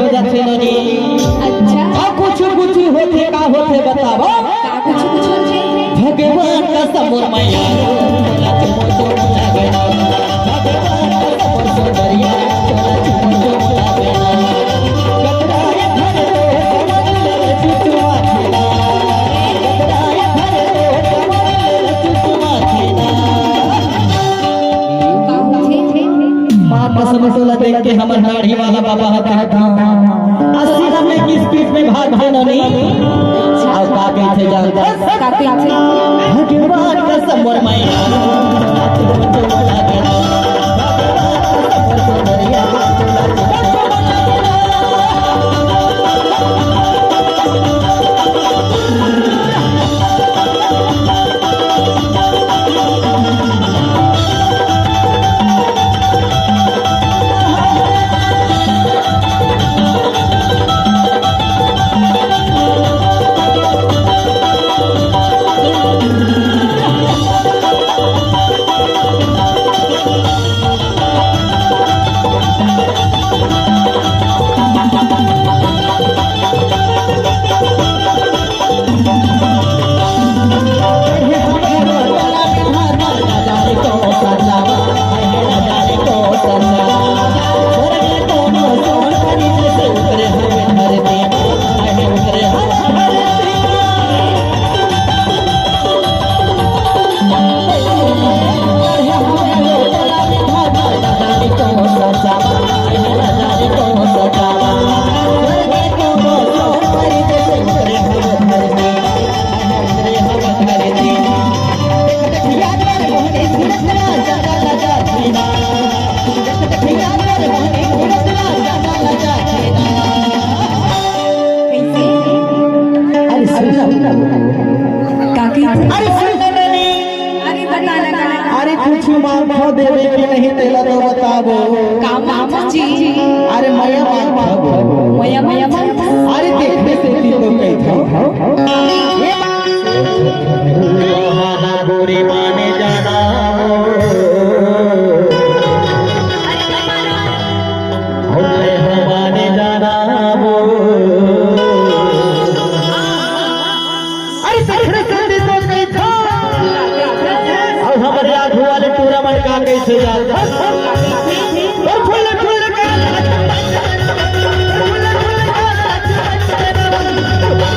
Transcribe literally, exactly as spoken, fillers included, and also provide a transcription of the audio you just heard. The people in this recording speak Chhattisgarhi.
रथे नोनी। अच्छा। अब कुछ कुछ होथे, का होथे बतावा? का कुछ कुछ होथे? भगवान का समोर मैया। भगवान का समोर सुंदरिया। माँ कसम, तोला देख के हमर दाढ़ी वाला बाबा ह कहत हे, "अस्सी नब्बे किस किस में भाग है नोनी?" अउ का कहिथे जानथस? का कहिथे? भगवान कसम मोर मैया। अरे सुन ना। का कहिथे? अरे सुन ना, नहीं। अरे बता लगा। अरे कुछ मांगथव देवे के नहीं, तेला तो बताबो। का मांगथव जी? अरे मया मांगथव। मया, मया मांगथव। अरे देखबे से तो कहिथव।